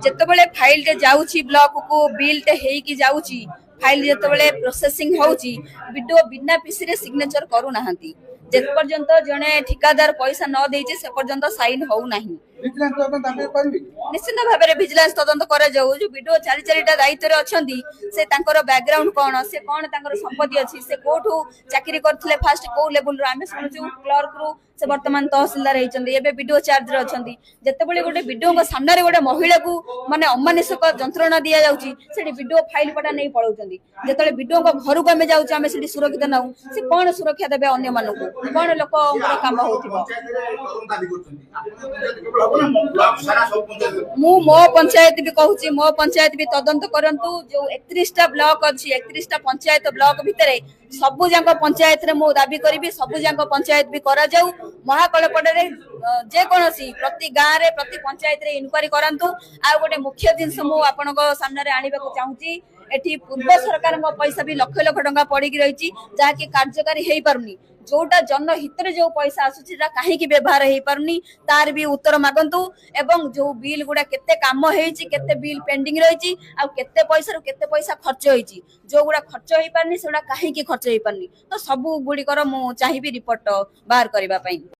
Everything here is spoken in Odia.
ଯେତେବେଳେ ଫାଇଲଟେ ଯାଉଛି ବ୍ଲକକୁ, ବିଲଟେ ହେଇକି ଯାଉଛି, ଫାଇଲ ଯେତେବେଳେ ପ୍ରୋସେସିଂ ହଉଛି, ବିଡିଓ ବିନା ପିସିରେ ସିଗ୍ନେଚର କରୁନାହାନ୍ତି। ଯେ ପର୍ଯ୍ୟନ୍ତ ଜଣେ ଠିକାଦାର ପଇସା ନ ଦେଇଛି, ସେ ପର୍ଯ୍ୟନ୍ତ ସାଇନ ହଉନାହିଁ। ଭିଜିଲାନ୍ସ ତଦନ୍ତ ଦାବି କରିବେ କି? ନିଶ୍ଚିନ୍ତ ଭାବରେ ଭିଜିଲାନ୍ସ ତଦନ୍ତ କରାଯାଉ। ଯୋଉ ବିଡିଓ ଚାରି ଚାରିଟା ଦାୟିତ୍ୱରେ ଅଛନ୍ତି, ସେ ତାଙ୍କର ବ୍ୟାକଗ୍ରାଉଣ୍ଡ କଣ, ସେ କଣ ତାଙ୍କର ସମ୍ପତ୍ତି ଅଛି, ସେ କୋଉଠୁ ଚାକିରି କରିଥିଲେ, ଫାଷ୍ଟ କୋଉ ଲେବୁଲରୁ? ଆମେ ଶୁଣୁଛୁ କ୍ଲର୍କରୁ ସେ ବର୍ତ୍ତମାନ ତହସିଲଦାର ହେଇଛନ୍ତି, ଏବେ ବିଡିଓ ଚାର୍ଜରେ ଅଛନ୍ତି। ଯେତେବେଳେ ଗୋଟେ ବିଡିଓଙ୍କ ସାମ୍ନାରେ ଗୋଟେ ମହିଳାକୁ ମାନେ ଅମାନୁଷିକ ଯନ୍ତ୍ରଣା ଦିଆଯାଉଛି, ସେଠି ବିଡିଓ ଫାଇଲ ପଟା ନେଇ ପଳାଉଛନ୍ତି। ଯେତେବେଳେ ବିଡିଓଙ୍କ ଘରକୁ ଆମେ ଯାଉଛୁ, ଆମେ ସେଠି ସୁରକ୍ଷିତ ନାହୁଁ। ସେ କଣ ସୁରକ୍ଷା ଦେବେ ଅନ୍ୟମାନଙ୍କୁ? କଣ ଲୋକଙ୍କର କାମ ହଉଥିବ? ପଞ୍ଚାୟତରେ ତଦନ୍ତ ଦାବି କରୁଛନ୍ତି ଆପଣ? କେବଳ ହବ ନା ବ୍ଲକ ସାରା ସବୁ ପଞ୍ଚାୟତ? ମୁଁ ମୋ ପଞ୍ଚାୟତ ବି କହୁଛି, ମୋ ପଞ୍ଚାୟତ ବି ତଦନ୍ତ କରନ୍ତୁ। ଯୋଉ 31ଟା ବ୍ଲକ ଅଛି, 31ଟା ପଞ୍ଚାୟତ ବ୍ଲକ ଭିତରେ ସବୁ ଯାକ ପଞ୍ଚାୟତରେ ମୁଁ ଦାବି କରିବି, ସବୁ ଯାକ ପଞ୍ଚାୟତ ବି କରାଯାଉ। ମହାକଳପଡ଼ାରେ ଯେକୌଣସି ପ୍ରତି ଗାଁରେ, ପ୍ରତି ପଞ୍ଚାୟତରେ ଇନକ୍ୱାରି କରାନ୍ତୁ। ଆଉ ଗୋଟେ ମୁଖ୍ୟ ଜିନିଷ ମୁଁ ଆପଣଙ୍କ ସାମ୍ନାରେ ଆଣିବାକୁ ଚାହୁଁଛି, ଏଠି ପୂର୍ବ ସରକାରଙ୍କ ପଇସା ବି ଲକ୍ଷ ଲକ୍ଷ ଟଙ୍କା ପଡିକି ରହିଛି, ଯାହାକି କାର୍ଯ୍ୟକାରୀ ହେଇପାରୁନି। ଯୋଉଟା ଜନହିତରେ ଯୋଉ ପଇସା ଆସୁଛି, ସେଟା କାହିଁକି ବ୍ୟବହାର ହେଇପାରୁନି, ତାର ବି ଉତ୍ତର ମାଗନ୍ତୁ। ଏବଂ ଯୋଉ ବିଲ୍ ଗୁଡା କେତେ କାମ ହେଇଛି, କେତେ ବିଲ୍ ପେଣ୍ଡିଂ ରହିଛି, ଆଉ କେତେ ପଇସାରୁ କେତେ ପଇସା ଖର୍ଚ୍ଚ ହେଇଛି, ଯୋଉଗୁଡା ଖର୍ଚ୍ଚ ହେଇପାରୁନି ସେଗୁଡା କାହିଁକି ଖର୍ଚ୍ଚ ହେଇପାରୁନି, ତ ସବୁ ଗୁଡିକର ମୁଁ ଚାହିଁବି ରିପୋର୍ଟ ବାହାର କରିବା ପାଇଁ।